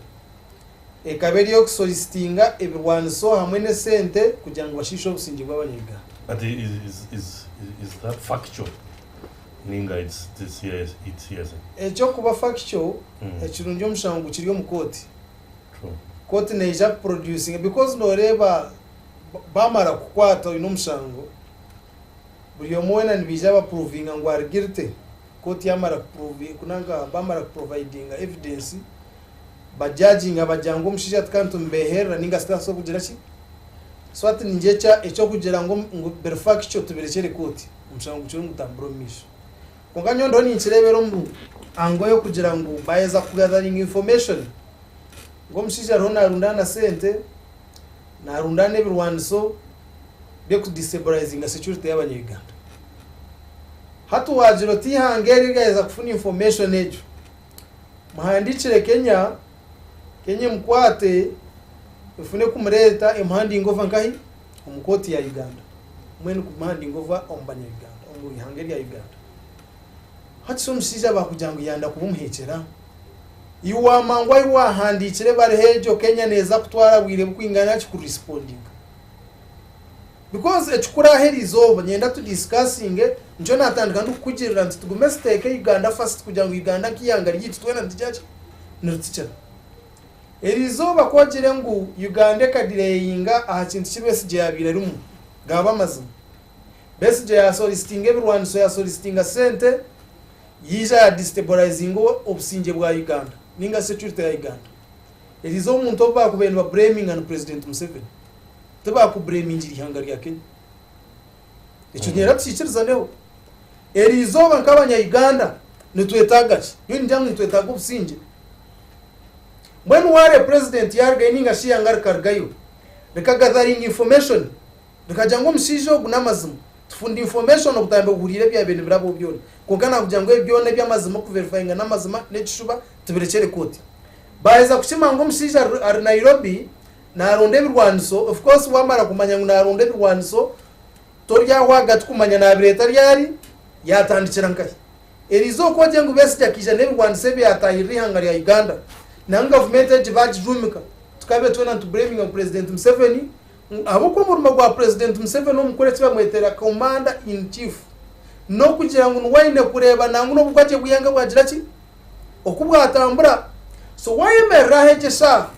ekaba eri ey'okusolicitinga ebirwaniso hamwe n'esente kugira ngu bashiishe obusingye bw'Abanya-Uganda. But is that factual ninga it's it's hearsay? Eky'okuba factual, ekirungi omushango gukiri omu kooti. Kooti neija kuproducinga because nooreeba baamara kukukwata oine omushango, buri omwe weena nibaija baprovinga ngu ari guilty. Kooti yaamara nanka baamara kuprovidinga evidence, bajudginga bagira ngu omushaija tukaba nitumubeeherera nainga shi tutabaasa kugira ki. So hati niingira eky'okugira ngu biri factual tubirekyere kooti, omushango gukire nigutambura omu maisho. Kwonka nyowe ndiho ninkireebera omu angle y'okugira ngu baaheza kugatheringa information ngu omushaija ariho naarundaana sente, naarundaana ebirwaniso by'okudestabilizinga security y'Abanya-Uganda. Hati waagira oti eihanga eri ryaheza kufuna information egyo, muhandiikire Kenya, Kenya emukwate efune kumureeta emuhandinge over nkahi? Omu kooti ya Uganda. Mbwenu kuhandinga ova omu banya-Uganda, omu ihanga erya Uganda. Hati shi omushaija baakugira ngu yanda kuba omuheekyera? Iwe waamanya ngu ahu waahandiikire bariho egyo Kenya neeza kutwara bwire bukwingana ki kurisipondinga? Because ekikuru aha eriizooba niinyenda tudisikasinge, nikyo naatandika ndikukugirira nti tugume tuteeke Uganda first kugira ngu Uganda nk'eihanga ryaitu twena nitugira ki? Niritukira. Eriizooba ku ogire ngu Uganda ekadireyinga aha kintu ki Besigye yaabaire arimu, gaaba amazima. Besigye yaasolisitinga ebirwaniso, yaasolisitinga sente, yaija yaadisiteburayizinga obusingye bwa Uganda nainga shi securite ya Uganda. Eriizooba omuntu ou baakubaire nibabureeminga ni Purezidenti Museveni, tibaakubureemingira eihanga rya Kenya. Ekyo niinyenda tukiikirizaneho. Eriizooba nk'abanya-Uganda nitwetaaga ki? Nyowe ningira ngu nitwetaaga obusingye. Mbwenu waareeba purezidenti yaarugayo nainga shi eihanga rikarugayo rikagatharinga information rikagira ngu omushaija ogu n'amazima, tufunda information obutambi obuhuriire ebyabaire nibirabaho byona. Kwonka naakugira ngu ebi byona eby'amazima okuverifayinga n'amazima n'ekishuba tubirekyere kooti. Baaheza kukimanya ngu omushaija ari Nairobi naaronda ebirwaniso, of course waamara kumanya ngu naaronda ebirwaniso tori aho ahagati kumanya naabireeta ryari, yaatandikira nkahi. Eriizooba ku ogire ngu Besigye akaija n'ebirwaniso ebi yaataahirira eihanga rya Uganda, nangwa gavumenti egi baagijuumika, tukabaire twena nitubureeminga ngu Purezidenti Museveni ngu ahabw'okuba omurimo gwa Purezidenti Museveni omukuru eki bamwetera Commander in Chief n'okugira ngu niwe aine kureeba nangwa n'obugwagye bw'eihanga bwagira ki? Oku bwatambura. So waayemerera aho egyo eshaaha,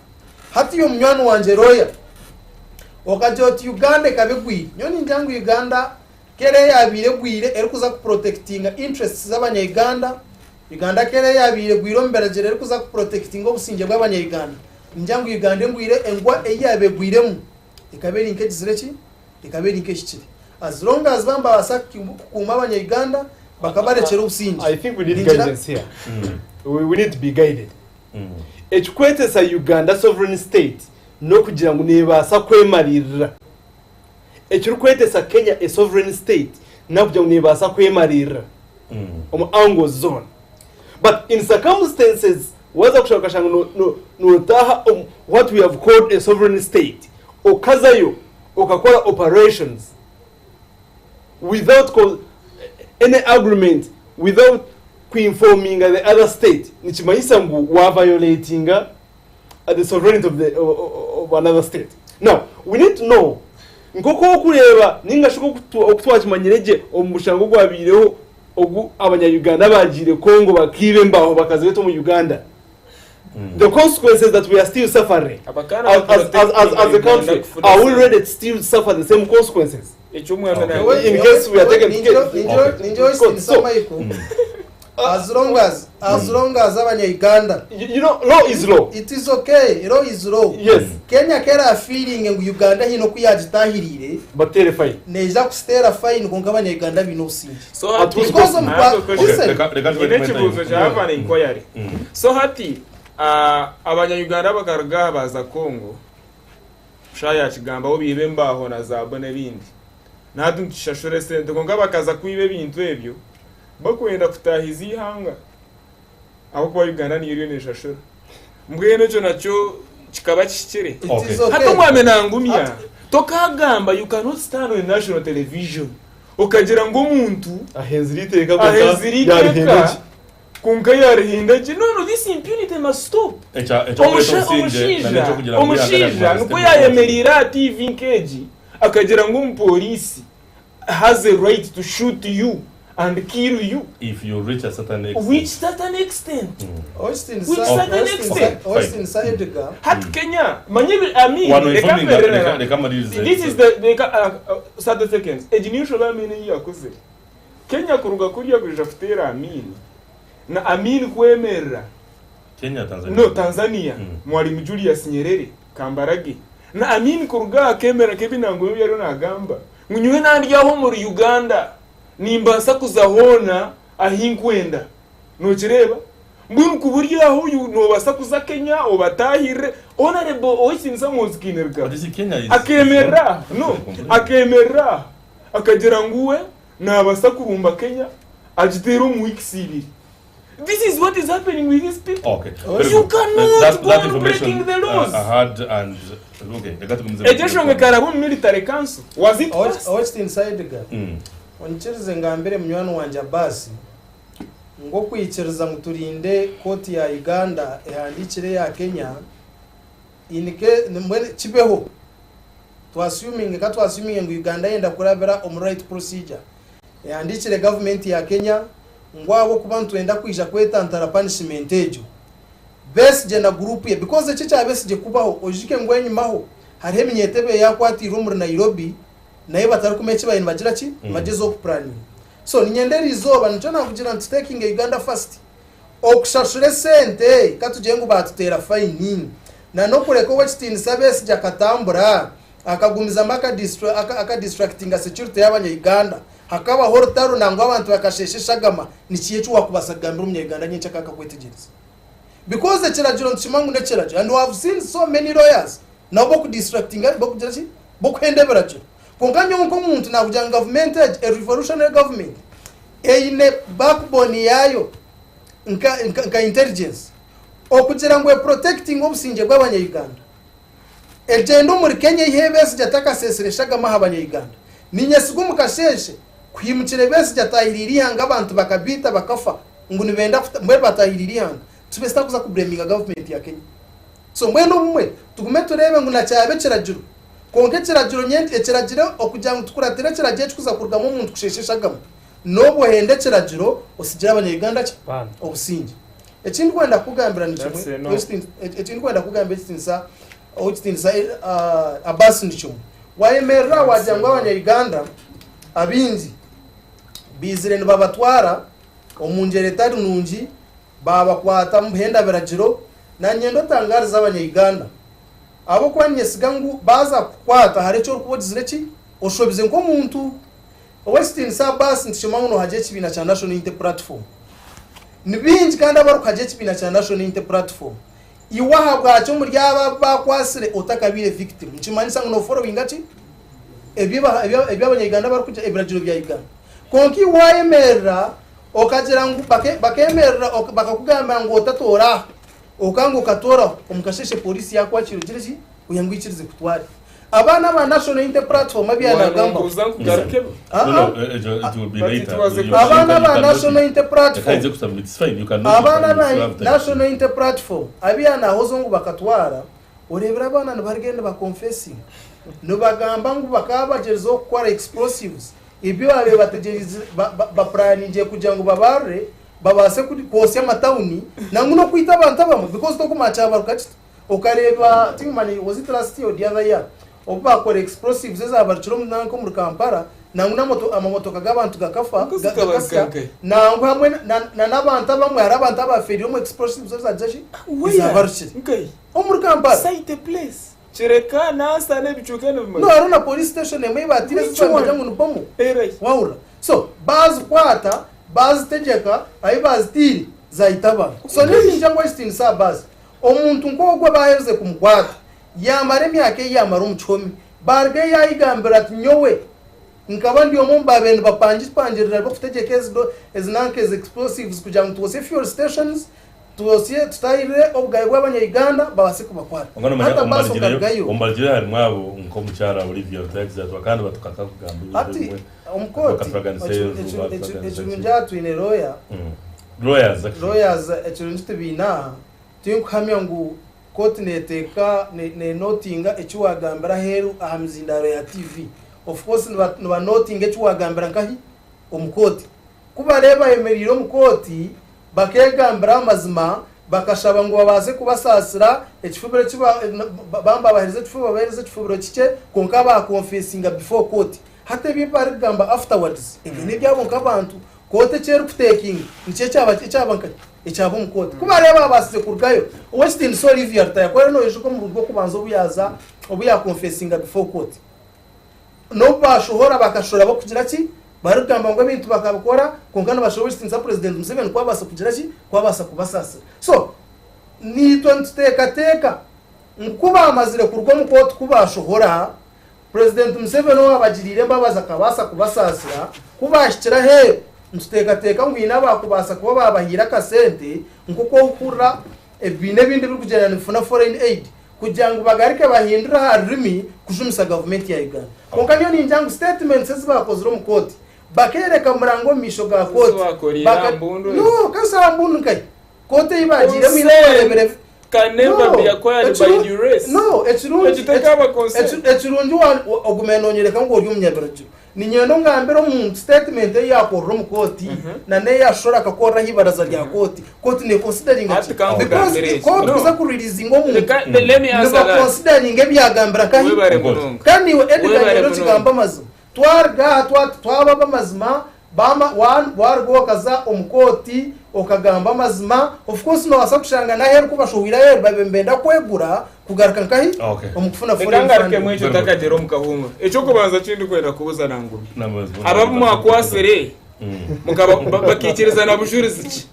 hati iwe munywani wangye lawyer, okagira oti Uganda ekaba egwire. Nyowe ningira ngu Uganda Kera eyabaire egwire erikuza ku protectinga interests z'abanya Uganda, Uganda kera eyabaire egwire omu biragiro erikuza ku protectinga obusingye bw'abanya Uganda. Ningira ngu Uganda engwire engwa ei yaaba egwiremu ekaba eri nk'egizire ki? Ekaba eri nk'ehikire. As long as baaba nibabaasa kukuuma abanya Uganda bakabarekyera obusingye. I think we need Ningira guidance here. We need to be guided. Ekikwetesa Uganda sovereign state n'okugira ngu neebaasa kwemariirira. Ekirikwetesa Kenya a sovereign state nakugira ngu nebaasa kwemariirira omu angles zoona. But in circumstances waza kushaba okashanga notaaha omu what we have called a sovereign state okazayo okakora operations without any agreement without kuinforminga the other state nikimanyisa ngu wa violatinga the sovereignty of, the, of another state. Now, we need to know nk'oku okureeba ninga shi oku twakimanyire gye omu mushango ogwabaireho ogu abanya-Uganda baagiire Congo bakaiba embaaho bakazireeta omu Uganda. The consequences that we are still suffering Abakaana as a country, are we ready to still suffer the same consequences? Eky'omwami Okay. In case we are taken to Ningira court. Austin So, Michael, as long as as long as abanya-Uganda you know, law is law. It is okay, law is law. Yes. Kenya ku eraafiiringe ngu Uganda haine oku yaagitaahiriire, Bateere fine. neija kusiteera fine kwonka abanya-Uganda baine obusingye. So hati At Because omu I kwa have a question. listen, Reka reka Nyine tube ekibuuzo kya have an inquiry. So hati abanya-Uganda bakaruga aha baaza Congo, Shaaha yaakigambaho baiba embaaho na zaabu n'ebindi. Na hati nitushashura esente kwonka bakaza kwiba ebintu ebyo bakwenda kutaahiza eihanga ahabw'okuba Uganda niyo eriyo neeshashura. Mbwenu ekyo nakyo kikaba kihikire? It Okay. is okay. Hati omwami nangumya, tokaagamba you cannot stand on national television okagira ngu omuntu Ahenzire eiteeka kwonka ahenzire yaarihenda eiteeka eki? kwonka yaarihinda gye. No, no, this impunity must stop. Ekya ekyokureeta Omusha- obusingye na Omushaija n'ekyokugira ngu ihanga omushaija ryaguma nikwo system yaayemereire aha TV nk'egi akagira ngu omupooriisi has a right to shoot you and kill you. If you reach a certain extent. Which certain extent? Austin Which Sir, certain Austin Sir, extent? Austin Sir Edgar. Hati Kenya, manya ebi Amin, Wano reka informinga, mperere reka na. reka mmalirize. This is the reka 30 seconds. Egi niyo nshobe Amin ei yakozire. Kenya kuruga kuriya kwija kuteera Amin na Amin kwemerera. Kenya, Tanzania. No, Tanzania, Mwalimu Julius Nyerere, Kambarage na Amin kuruga aha akemerera nk'ebi Nanguma ebi ariyo naagamba ngu nyowe nandi aho omuri Uganda nimbaasa kuza hoona ahi nkwenda. Nokireeba? Mbwenu kuba ori aho noobaasa kuza Kenya obataahirire. Honourable Owekitiinisa Muhoozi Kainerugaba But you see, Kenya is, is akemerera not aha, no, akemerera aha akagira ngu we naabaasa kurumba Kenya agiteere omu weeks ibiri. This is what is happening with these people. Okay. Very You good. cannot That, go that on information breaking the laws. I had and okay. Reka tugumize. Egyo enshonga ekaraba omu military council. Was it passed? Owekitiinisa Edgar, onyikirize ngambire munywani wangye Abbas ngu okwikiriza ngu turinde kooti ya Uganda ehandiikire eya Kenya in case mbwenu kibeho twassuminge ka twassuminge ngu Uganda yenda kurabira omu right procedure ehandiikire gavumenti ya Kenya ngu ahabw'okuba nitwenda kwija kwetantara punishment egyo Besigye na group ye because eki ekya Besigye kubaho oijukye ngu enyimaho hariho eminyeto ebaire yakwatiirwe omuri Nairobi nayo batarikumanya eki babaire nibagira ki nibagyezaho ku planninga so niinyenda eriizooba nikyo nakugira nti taking Uganda first okushashura esente katugire ngu batuteera fine na n'okureka ow'ekitiinisa Besigye akatambura akagumizamu aka distractinga security y'abanya Uganda hakabaho orutaro nangwa abantu bakasheesha eshagama nikiha eki wakubaasa kugambira omunya Uganda nyenkya akakakwetegyereza Because ekiragiro nitukimanya ngu n'ekiragiro and we have seen so many lawyers nabo bokudistractinga bokugira ki bokuhenda ebiragiro kwonka nyowe nk'omuntu nakugira ngu gavumenti egi a revolutionary government eine backbone yaayo nka, nka, nka intelligence okugira ngu eprotectinge obusingye bw'abanya-Uganda egyende omuri Kenya eihe Besigye atakaseesire eshagama aha banya-Uganda. Ninyesiga omu kasheeshe kuhimukire Besigye atahiriire eihanga abantu bakabiita bakafa ngu nibenda kuta mbwenu batahiriire eihanga tube sitakuza kublaminga gavumenti ya Kenya. So mbwenu obumwe tugume tureebe ngu nakyaba ekiragiro kwonka ekiragiro nyenki ekiragiro okugira ngu tukuratire ekiragiro ekikuza kurugamu omuntu kusheesha eshagama n'obu ohenda ekiragiro osigire abanya-Uganda ki? Obusingye. Eki ndikwenda kukugambira ni kimwe, That's a no. eki ndikwenda kukugambira ekitiinisa ow'ekitiinisa Abbas ni kimwe. Wayemerera waagira ngu abanya-Uganda abaingi baizire nibabatwara omu ngyera etari nungi, baabakwata omu buhenda biragiro, nanye otangaarize abanya-Uganda ahabw'okuba ninyesiga ngu baaza kukukwata hariho eki orikuba ogizire ki? Oshobize nk'omuntu. Ow'ekitiinisa Abbas nitukimanya ngu noohagira ekibiina kya National Unity Platform. Ni baingi kandi abarikuhagira ekibiina kya National Unity Platform. Iwe ahabwaki omuri abo abu baakwatsire otakabaire victim? Nikimanyisa ngu nooforowinga ki? Ebi Abanya-Uganda barikugira, ebiragiro bya Uganda. Kwonka iwe waayemerera okagira ngu bakeemerera bakakugambira ngu otatoora aha, okanga okatooraho, omu kasheeshe pooriisi yaakwakira ogire ki? Oya ngu oikirize kutware. Abaana aba National Unity Platform abu yaanagambaho. Wanunguza nkugaruke. Ah, No, no, ah. it will be But later. it was a You- question. Abaana you ba cannot- National Unity Platform. Reka nze kusaba, it's fine, you cannot- Abaana you ba still have time. National Unity Platform abu yaanahoza ngu bakatwara, oreebire abaana nibarugayo nibakonfesinga nibagamba ngu bakaba bagyerizeho kukora explosives ebi baabaire bategyerize bapuraaningire kugira ngu babarure babaase kwosya amatawuni nangwa n'okwita abantu abamwe because tokumanya kyabaruka kita. Okareeba tinkumanya was it last year or the other year obu baakora explosives ezabarukire omu nanka omuri Kampala nangwa n'amoto amamotoka g'abantu gakafa Nka zikabaruka gakasya nkahi? nangwa hamwe na na n'abantu abamwe hariho abantu abaferire omu explosives ezagize ki Where? ezabarukire Nkahi? omuri Kampala. Cite a place. Kireka Nansana n'ebicweka No nibimanya. hariho na police station emwe ei baatiire Which one? bagira ngu ni bomu. Erahi? Wahurira? So bazikwata bazitegyeka ahi bazitiire zaita abantu. So niinyija ngu ekitiinisa Abbas Omuntu nk'ogwo baaherize kumukwata, yaamara emyaka ei yaamara omu kihome, baarugayo yaayegambira ati, Nyowe nkaba ndi omwe omu baabaire nibapangipangirira b'okutegyeka ezi ezi nanka ezi explosives kugira ngu twosye fuel stations, twosye tutahirire obugabe bw'abanya-Uganda babaase kubakwata. Kwonka nomanya Hati Abbas omubarugyireyo okarugayo. omubarugyireyo harimu abo nk'omukyara Olivia Rutayagiza ati kandi batukaka kugamba ebintu Hati ebimwe omu kooti bakaturaganisa enju baturaganisa ekirungi ki aha twine lawyer, Lawyers actually. Lawyers ekirungi tibaine aha, Tinkuhamya ngu kooti neteeka, nenotinga eki wagambira aheeru aha mizindaaro ya TV. Of course nibanotinga eki wagambira nkahi? Omu kooti. Ku bareeba bayemereire omu kooti bakegambira amazima, bakashaba ngu babaase kubasaasira ekifubiro eki bamba babaheereza ekifubiro babaheereza ekifubiro kikye kwonka baakonfesinga before court. Hati ebi barikugamba afterwards ebyo n'ebyabo nk'abantu. Kooti eki erikutekinga nikyo ekyaba ekyaba nkahi? Ekyaba omu kooti. Ku barebe babaasize kurugayo, Ow'ekitiinisa Olivia Rutaya ku ariyo noijuka omurundi gw'okubanza obu yaaza obu yaakonfesinga before court. N'obu baashohora bakashohora barikugira ki? Barikugamba ngu ebintu bakabikora kwonka nibashaba Ow'ekitiinisa Purezidenti Museveni ku abaasa kugira ki? Ku abaasa kubasaasira. So, naitwe nituteekateeka ngu ku baamazire kuruga omu kooti ku baashohora, Purezidenti Museveni owaabagiriire embabazi akabaasa kubasaasira, ku baahikire aheeru, Nituteekateeka ngu haine abaakubaasa kuba baabahaire akasente nk'oku orikuhurira ebibiina ebindi ebirikugyenda nibifuna foreign aid kugira ngu bagaruke bahindure aha rurimi kujumisa gavumenti ya Uganda. Kwonka nyowe ningira ngu statements ezi baakozire omu kooti bakeereka muranga omu maisho ga kooti. Bakoreire aha mbundu ezi. No, kasi aha mbundu nkahi? Kooti ei baagiiremu haine Consent obu bareebire can never No, be acquired by ekiru- duress. no, ekirungi Ekyo tekaba consent. ekirungi ogume noonyoreka ngu ori omunyabiragiro. Niinyenda ongambire omuntu sitatimenti ei yaakorera omu kooti na n'ei yaashohora akakorera aha ibaraza rya kooti, kooti neekonsidaringa Hati ki? ka Because nkugambire eki. kooti No. kuza kuririizinga omuntu, Reka, let me answer that. nibakonsidaringa ebi yaagambira nkahi? Webare Kooti. munonga. Kandi iwe Edgar Webare nyenda munonga. okigambe amazima. Twaruga aha twa twaba ab'amazima, baama wa waruga okaza omu kooti okagamba amazima, of course noobaasa kushanga n'aheeru ku bashohwire aheeru babaire nibenda kwegura kugaruka nkahi? Okay. Omu kufuna Reka foreign ngarukemu funding. ekyo ntakagyera omu kahuumuro. Eky'okubanza eki ndikwenda kubuuza Nangumi, N'amazima. abo abu mwakwasire mukaba bakaikirizana bujurizi ki?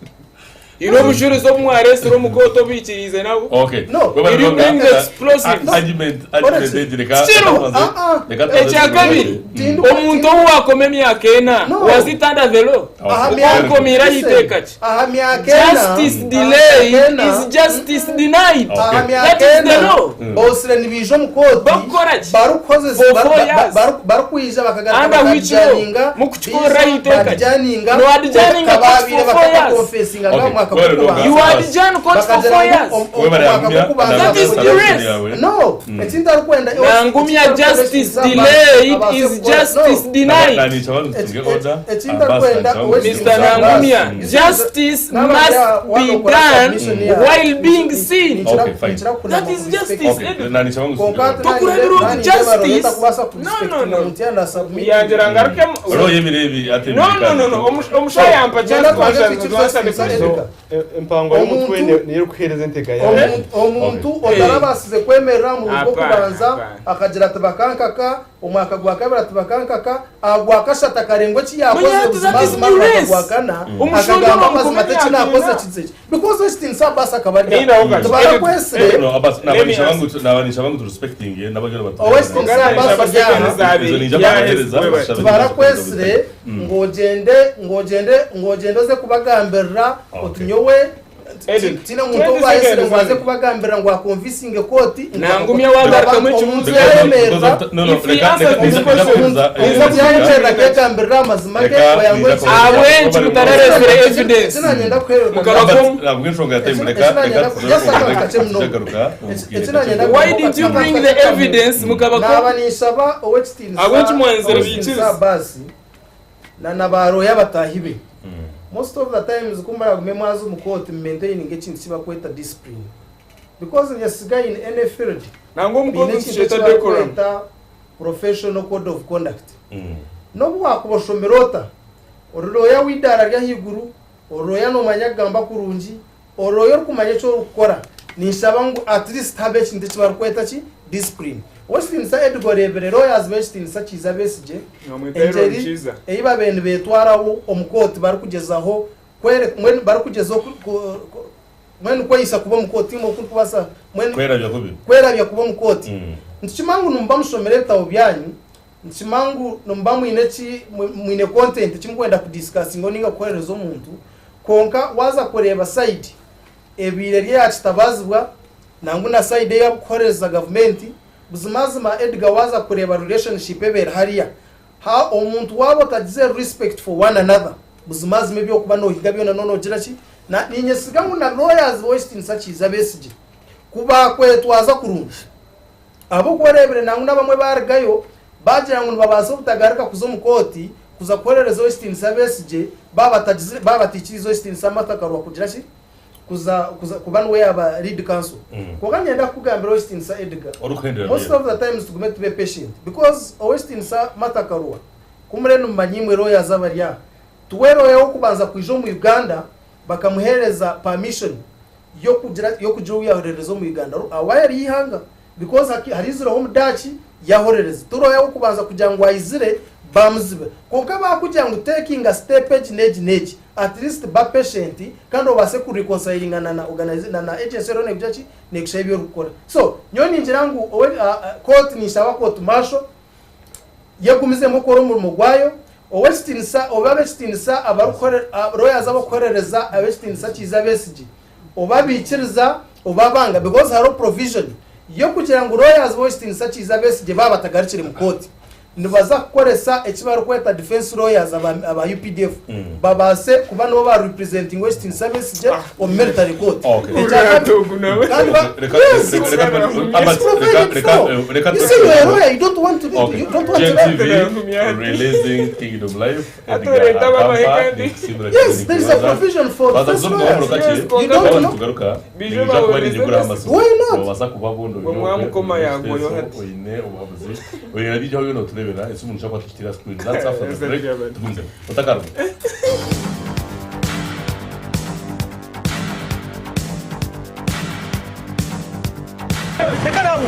Haine obujurizi obu mwareetsire omu kooti obu baikiriize nabo? Okay. No. Webale Did you munonga. bring the explosives? Argument, argument Honestly. egi reka Tikiriho. reka tubanze- Ah, ah. reka tubanze Ekya kabiri, Mm. omuntu ou waakoma emyaka ena, No. was it under the law? Okay. Aha Very myaka good. Owakomiire aha iteeka ki? Aha myaka ena. Justice Aha delayed myaka ena. is justice denied. Okay. Aha myaka That is the ena law. bosire nibaija omu kooti Bakukora ki? barikukozesa For 4 years. barikwija bakagaruka Under which law? bakadijaninga Mukukikorera aha iteeka ki? badijaninga No adjourning a court babaire for 4 years. bakakakonfesinga nga Okay. omu mwaka Webale gw'okubanza. munonga. You adjourn court for Bakagira 4 ngu years. Webale omu mwaka yagumya, gw'okubanza That is na- duress. yawe. No, eki ntarikwenda Nangumya justice delayed is justice denied. Nanisha abantu tuge order. Eki ntarikwenda Ambassador, ow'ekitiinisa Mr. Nangumya, Abbas. justice must be done while being seen. Okay, fine. That is justice. Okay, nanisha abantu tuge Konka order. Tokurabira ogu justice. No, no, no. Yangira ngarukemu. Oro yebire ate No, no, no, no. Omushaho yampa chance to answer to answer the question. Empango y'omutwe Omuntu- niyo erikuheereza entega yaawe. Omuntu otarabaasize kwemerera omu Hapana, gw'okubanza hapana. akagira ati bakankaka, omwaka gwa kabiri ati bakankaka, aha gwa kashatu akarengwa eki yaakozire Munyati, buzima that is buzima omwaka duress. gwa kana Omushumba akagamba bamukoma amazima emyaka teki naakoze ena. ekintu eki because ekitiinisa Abbas akaba ari Either aho. way, Tibarakwesire No, Abbas, Let me nabanisha ask. bangu nabanisha bangu tu respecting ye nabagero batu. Owekitiinisa Abbas Izo ninja kubahereza, bashabe Tibarakwesire ng'ogyende ng'ogyende ng'ogyende oze kubagambirira Okay. oti nyowe Edit. tiine muntu 20 ou bayesire seconds, ngu aze Andy. kubagambirira ngu akonvisinge kooti Nangumya wagarukamu omuntu ekibuuzo. yayemerera No, no, If he reka answers reka this reka question, kuza- omuntu yayemerera akegambirira amazima ge Reka, oyangwe reka, Ahabw'enki mutarareetsire evidence? Ekinanyenda kuheereza Mukaba Abbas, nabwo enshonga ya time reka reka tuzagaruka. Why didn't you bring the evidence mukabako? Naaba ninshaba ow'ekitiinisa Ahabw'enki mwanzire ow'ekitiinisa biikirize? Abbas na na baroya bataahi be. Most of the times ku muragume mwaza omu kooti mu maintaininge ekintu eki barikweta discipline. Because nyesiga in any field Nangwa omu baine kooti ekintu nikikyeta eki decorum. barikweta professional code of conduct. N'obu waakuba oshomire ota, ori looya w'eidaara ry'ahaiguru, ori looya noomanya kugamba kurungi, ori looya orikumanya eki orikukora, ninshaba ngu at least habe ekintu eki barikweta ki? Discipline. Ow'ekitiinisa Edgar oreebire lawyers b'ekitiinisa Kiiza Besigye, Bamweta Aaron engyeri Kiiza. ei babaire nibeetwaraho omu kooti barikugyezaho kwere mbwenu barikugyezaho ku- ku- ku- mbwenu kweyisa kuba omu kooti imwe oku orikubaasa mbwenu Kwerabya kubi. kwerabya kuba omu kooti. Nitukimanya ngu nimuba mushomire ebitabo byanyu, nitukimanya ngu nimuba mwine eki mwine content eki murikwenda kudisikasingaho ninga kuheereza omuntu, kwonka waaza kureeba side ebaire eri eya kitabaazibwa nangwa na side ey'abarikuhorereza gavumenti, buzimazima Edgar waaza kureeba relationship ebaire hariya, ha omuntu waaba otagizire respect for one another, buzimazima ebi orikuba noohiga byona nooba noogira ki? Na niinyesiga ngu na lawyers b'owekitiinisa Kiiza Besigye ku baakwetwaza kurungi, ahabw'okuba oreebire nangwa n'abamwe baarugayo baagira ngu nibabaasa obutagaruka kuza omu kooti kuza kuhorereza ow'ekitiinisa Besigye baaba batagizire baaba bataikiriize ow'ekitiinisa Martha Karua kugira ki? Kuza kuza kuba niwe yaaba lead counsel. Kwonka niinyenda kukugambira ow'ekitiinisa Edgar, Orikuhendera most of the times tugume tube patient because ow'ekitiinisa Martha Karua ku muriyo nimumanya imwe lawyers abari aha, tiwe lawyer w'okubanza kwija omu Uganda bakamuheereza permission y'okugira y'okugira ou yaahorereza omu Uganda awaayari y'eihanga because haki hariizireho omudaaki yaahorereza. Ti lawyer w'okubanza kugira ngu aizire baamuzibe. Kwonka baakugira ngu takinga step egi n'egi n'egi, at least ba patient kandi obaase ku reconcilinga na na organize na na agency eriyo neekugira ki neekushaba ebi orikukora. So nyowe ningira ngu owe court ninshaba court martial yegumizemu ekore omurimo gwayo. Ow'ekitiinisa oba ab'ekitiinisa abarikukore lawyers abarikukorereza ab'ekitiinisa Kiiza Besigye oba baikiriza oba banga because hariho provision y'okugira ngu lawyers b'ow'ekitiinisa Kiiza Besigye baaba batagarukire mu kooti nibaza kukoresa eki barikweta defense lawyers aba aba UPDF babaase kuba nibo ba representinga ow'ekitiinisa Besigye omu military court. Okay. Ekyakabiri Ogu nawe. kandi ba Reka yes reka it's reka it's provided reka for. reka You see you are a lawyer you don't want to Okay. you don't want to Gen learn. TV releasing Kingdom Life Ate Edgar oreta ababahe Akampa kandi. nikusiimira Yes, there is a provision for baza defense kuza lawyers. omu Yes, kakye You don't Baza know? tugaruka Bije niija kuba bahurize ninyigura basi. amasomo Why not? nobasa kuba bondo Ngo mwamukoma yagoyo hati. oyine obuhabuzi oyine bijyaho byona oturebera ese omuntu ushaka kwatwikira screen that's after the break tugumize otakaruga.